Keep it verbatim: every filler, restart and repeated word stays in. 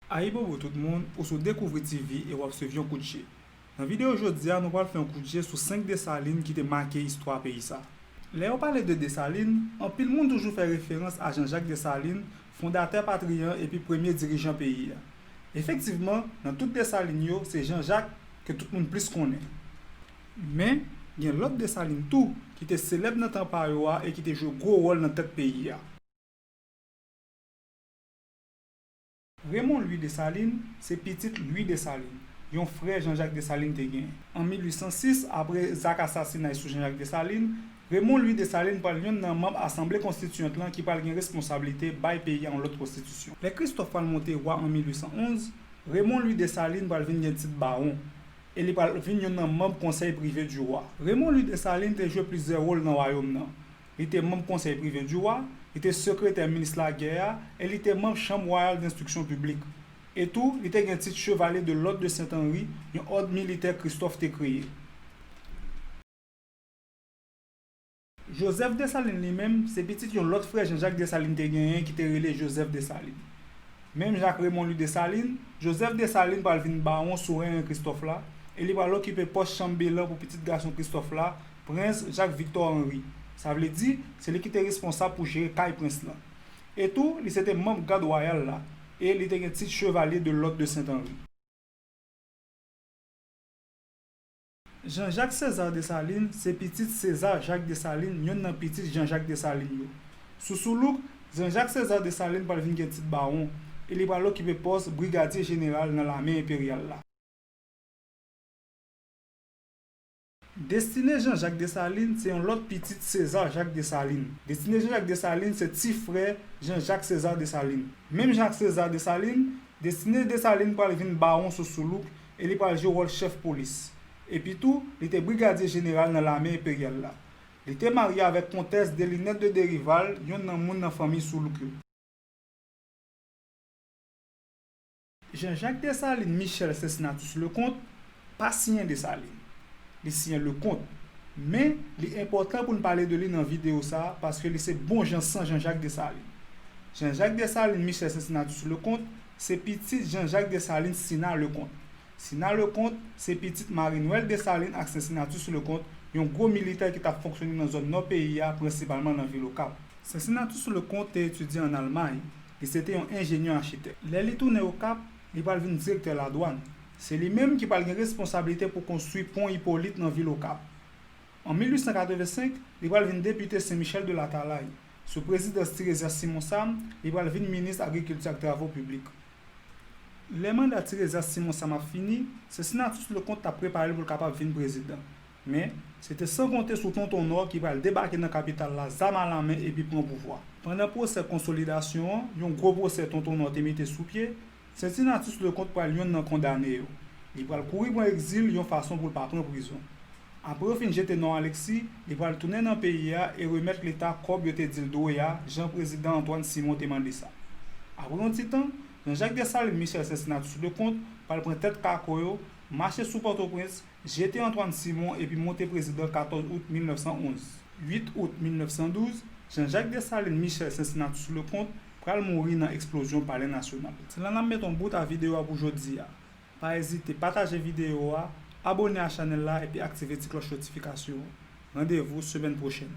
Ayibobo tout moun, ou sou Dekouvri T V e w ap swiv Yon Kout Je. Nan videyo jodi a, nou pral fè yon kout je sou senk Desalin ki te make istwa peyi sa. Lè yo pale de Desalin, anpil moun toujou fè referans a Jean-Jacques Dessalines, fondatè patri an epi premye dirijan peyi a. Efektivman, nan tout Desalin yo, se Jean-Jacques ke tout moun plis konnen. Men, gen lòt Desalin tou ki te selèb nan tan pa yo a e ki te jwe gwo wòl nan tèt peyi a. Raymond Louis Dessalines se pitit Louis Dessalines, yon frè Jean-Jacques Dessalines te genyen. An mil uit san sis, apre zak asasinay sou Jean-Jacques Dessalines, Raymond Louis Dessalines pral yonn nan manm Asanble Konstitiyant lan ki pral gen responsablite bay peyi a yon lòt konstitisyon. Lè Christophe pral monte wa an mil uit san onz, Raymond Louis Dessalines pral vin gen tit bawon, e li pral vin yonn nan manm Konsèy Prive di Wa. Raymond Louis Dessalines te jwe plizyè wòl nan wayòm nan. Li te manm Konsèy Prive di Wa, li te sekretè minis lagè a, e li te manm Chanm Wayal d'Enstriksyon Piblik. E tou, li te gen tit Chevalier de l'Ordre de Saint-Henri, yon òd militè Christophe te kreye. Joseph Dessalines li menm, se pitit yon lòt frè Jean-Jacques Dessalines te genyen ki te rele Joseph Dessalines. Menm jan ak Raymond Louis Dessalines, Joseph Dessalines pral vin bawon sou rèy Christophe la, e li pral okipe pòs chanbelan pou pitit gason Christophe la, Prens Jacques Victor Henri. Sa vle di, se li ki te responsab pou jere kay prens lan. E tou, li se te manm gad wayal la, e li te gen tit Chevalier de l'Ordre de Saint-Henri. Jean-Jacques César Dessalines se pitit César Jacques Dessalines, yonn nan pitit Jean-Jacques Dessalines yo. Sou soulouk, Jean-Jacques César Dessalines pral vin gen tit bawon, e li pral okipe pòs brigadye jeneral nan lame enperyal la. Destiné Jean-Jacques Dessalines se yon lòt pitit César Jacques Dessalines. Destiné Jean-Jacques Dessalines se ti frè Jean-Jacques César Dessalines. Menm jan ak César Dessalines, Destiné Dessalines pral vin bawon sou soulouk e li pral jwe wòl chèf polis. Epi tou, li te brigadye jeneral nan lame enperyal la. Li te marye avèk kontès Delinette de Derival, yonn nan moun nan fanmi soulouk yo. Jean-Jacques Dessalines Michel Cincinnatus Leconte pa siyen Dessalines. Li siyen Leconte. Men, li enpòtan pou n pale de li nan videyo sa a paske li se bon jan san Jean-Jacques Dessalines. Jean-Jacques Dessalines Michel Cincinnatus Leconte se pitit Jean-Jacques Dessalines Sina Leconte. Sina Leconte se pitit Marie-Noëlle Dessalines ak Cincinnatus Leconte, yon gwo militè ki t ap fonksyone nan zòn nò peyi a, prensipalman nan vil Okap. Cincinnatus Leconte te etidye ann Almay. Li se te yon enjenyè achitèk. Lè li tounen Okap, li pral vin direktè ladwàn. Se li menm ki pral gen responsablite pou konstwi pon Ipolit nan vil Okap. An mil uit san katrevensenk, li pral vin depite Sen Michèl de Latalay. Sou prezidans Tirezyas Simon Sam, li pral vin minis agrikilti ak travo piblik. Lè manda Tirezyas Simon Sam ap fini, Cincinnatus Leconte t ap prepare l pou l kapab vin prezidan. Men, se te san konte sou Tonton Nò ki pral debake nan kapital la zam alamen epi pran pouvwa. Pandan pwosè konsolidasyon an, yon gwo pwosè Tonton Nò te mete sou pye, Cincinnatus Leconte pral yonn nan kondane yo. Li pral kouri pran egzil yon fason pou l pa pran prizon. Apre yo fin jete Nò Alexis, li pral tounen nan peyi a e remèt Leta kòb yo te di l dwe a, jan Prezidan Antoine Simon te mande sa. Apre yon ti tan, Jean-Jacques Dessalines Michel Cincinnatus Leconte pral pran tèt kako yo, mache sou Pòtoprens, jete Antoine Simon epi monte prezidan katòz out mil nèf san onz. Uit out mil nèf san douz, Jean-Jacques Dessalines Michel Cincinnatus Leconte pral mouri nan eksplozyon Palè Nasyonal. Se la n ap met yon bout a videyo a pou jodi a. Pa ezite pataje videyo a, abòne a chanèl la epi aktive ti klòch notifikasyon an. Randevou semèn pwochèn.